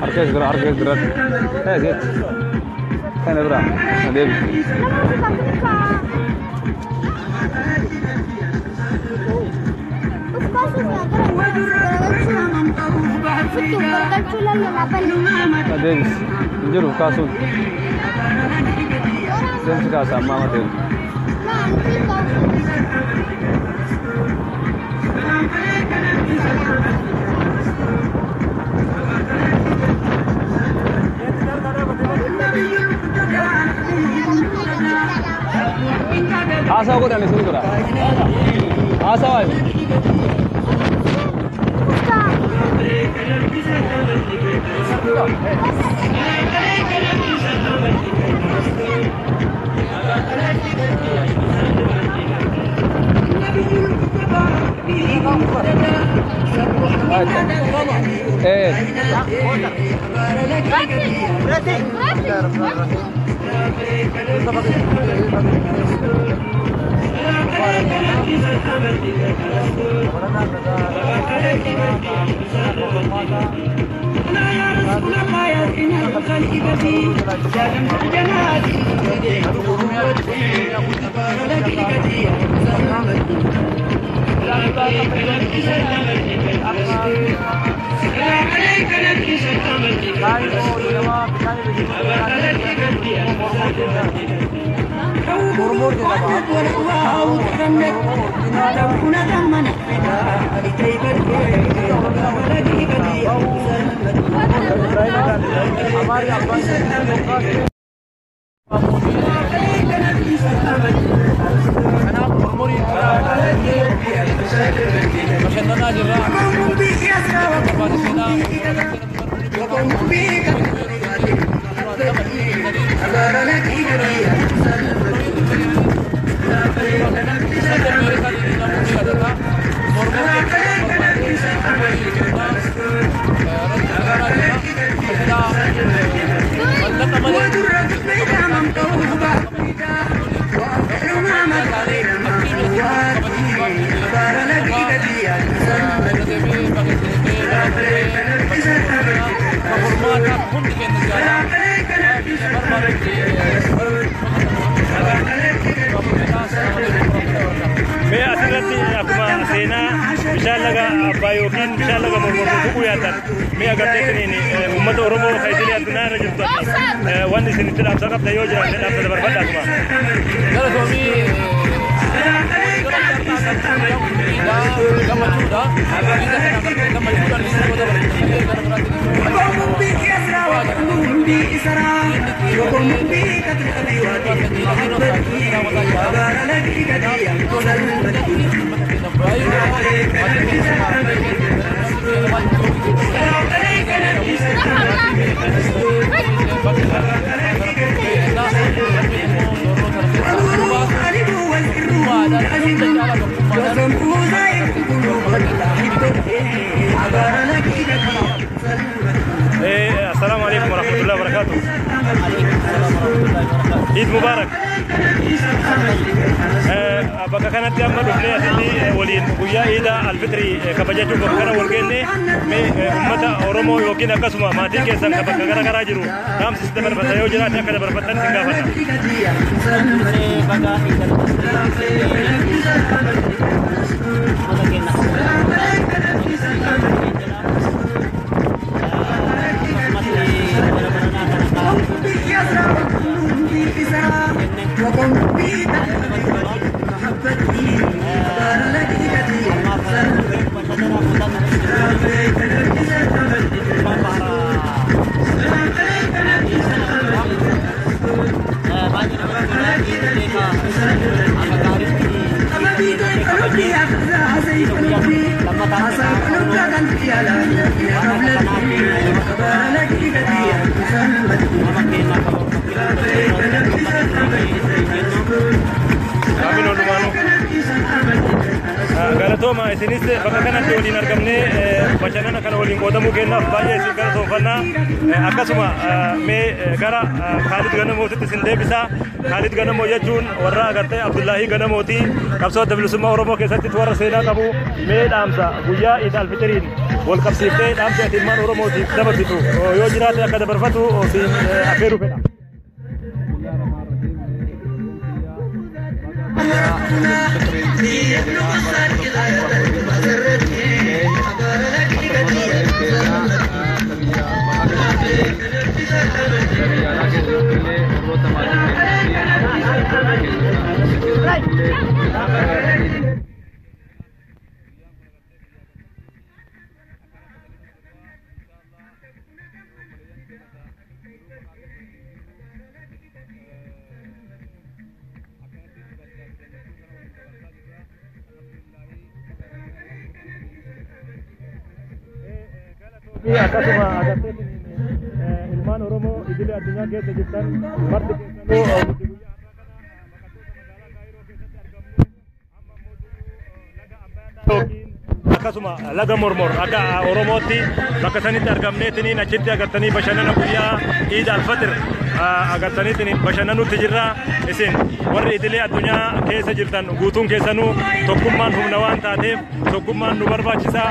Harkees dura, harkees dura. Jeet. Kana dura. Deebi. Deebis. Hin jiru kaasuun. Deemsi kaasa ammaa amma deebi. Haasawa godhan isin godha. Haasawa. Eh. Mee asirratti akkuma seenaa bishaan laga Abbaa yookiin bishaan laga Mormor tuquu yaatan mee agarteetiin uummata Oromoo kan isin addunyaa irra jirtu wanni isin itti dhaamsa qabda yoo jiraate dhaamsa dabarfadha akkuma. Galatoomii gammachuudha. Biyya kana gartee gammachuudhaan inni dabarfate gara biraatti السلام عليكم ورحمة الله وبركاته. عيد مبارك. Bakka kanatti amma dhufnee asitti waliin guyyaa Iida Alfitrii kabajachuuf bakka kana wal geenne mee uummata Oromoo yookiin akkasuma maatiin keessan kan bakka gara garaa jiru dhaamsi dabarfatan yoo jiraate akka dabarfatan isin gaafadha. Galatooma isinis bakka kanatti waliin argamnee Bashannana kana waliin qoodamuu kennaaf baay'ee isin galatoonfannaa. Akkasuma mee gara Kaalid Ganamootitti isin deebisaa. Kaalid Ganamoo jechuun warra agartee Abdullaahii Ganamooti. Qabsoo adda bilisummaa Oromoo keessatti warra seenaa qabu. Mee dhaamsa guyyaa Iid Alfitiriin wal qabsiiftee dhaamsa ati ilmaan Oromootiif dabarsitu yoo jiraate akka dabarfatu siin affeeruu fedha. Akkasuma agartee ilmaan Oromoo idilee addunyaa keessa jirtan marti keessanuu nuti guyyaa har'aa kana baqattoota magaalaa Kaayiroo keessatti argamnu amma immoo laga Abbayyaa yookiin akkasuma laga Mormor akka Oromootti bakka sanitti argamneetiniin achitti agartanii bashannana guyyaa Iid Alfaxir agartaniitiin bashannanutti jirra. Isin warri idilee addunyaa keessa jirtan guutuun keessanuu tokkummaan humna waan taateef tokkummaan nu barbaachisa.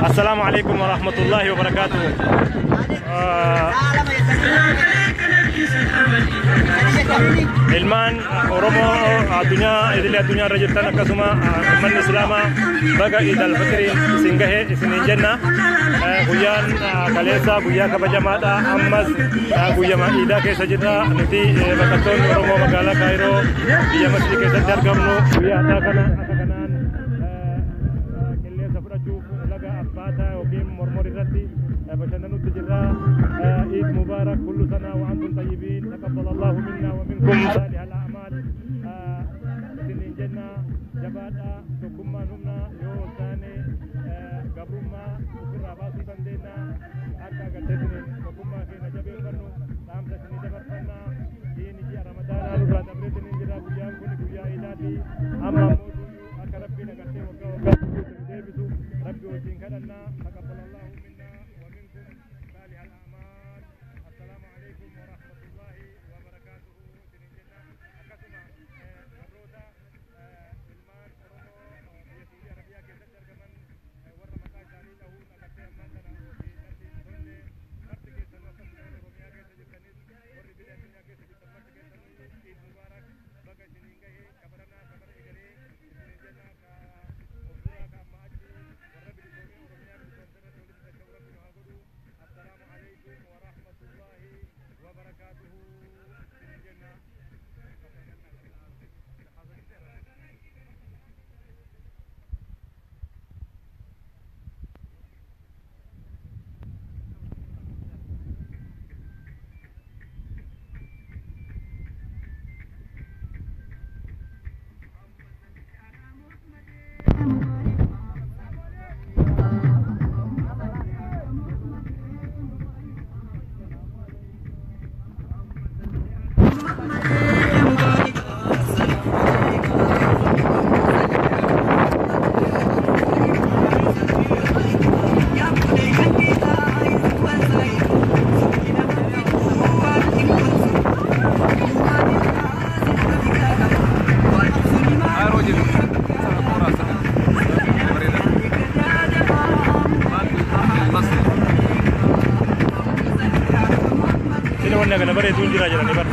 Assalaamu alaikum wa rahmatullahi wa barakaatuh. Ilmaan Oromoo addunyaa idilee addunyaa irra jirtan akkasuma uummanni Islaamaa baga Iid Alfitiriin isin gahe isiniin jenna. Guyyaan kaleessaa guyyaa kabajamaadha. Ammas guyyama Iidaa keessa jirra. Nuti baqattoonni Oromoo magaalaa Kaayiroo biyya Masrii keessatti argamnu guyyaa har'aa kana akka kanaan qilleensa fudhachuuf laga Abbaataa yookiin Mormor irratti bashannanutti jirra. Iid Mubaarak kullu sana wa antum tayyibin taqabbalallahu minna wa minkum salihal a'maal. Isiniin jenna jabaadha tokkummaan humna yoo ol taane gabrummaa ofirraa baasuu dandeenya. Akka agarteetiin tokkummaa keenya jabeeffannu dhaamsa isinii dabarfanna. Diini ji'a Ramadaanaa nurraa dabreetiin jira. Guyyaan kun guyyaa Iidaati. Amma ammoo akka Rabbiin agartee waggaa waggaatti nu deebisu Rabbi wajjin kadhanna. Taqabbalallahu minna wa minkum salihal a'maal. Assalaamu alaikum wa rahmatullahi wa barakaatuhu isiniin jenna. Akkasuma warroota ilmaan Oromoo biyya Saudi Arabiyaa keessatti argaman warra maqaa isaanii dhahuun agartee ammaan kana natti hin tolle marti keessanuu akkasuma Oromiyaa keessa jirtanis warri biyya addunyaa keessa jirtan marti keessanuu Iid Mubaarak baga isiniin gahe kabaranaa kabara egalee isiniin jenna ka of duraa ka amma achi warra bilisoomee Oromiyaa bilisoomte irratti walitti dacha'u Rabbi nu haa godhu. Assalaamu alaikum wa rahmatullahi wa barakaatuhu isiniin jenna. Sini wanni kana bareedu hin jira jedhanii bara.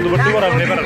Dubartii waraabnee bara.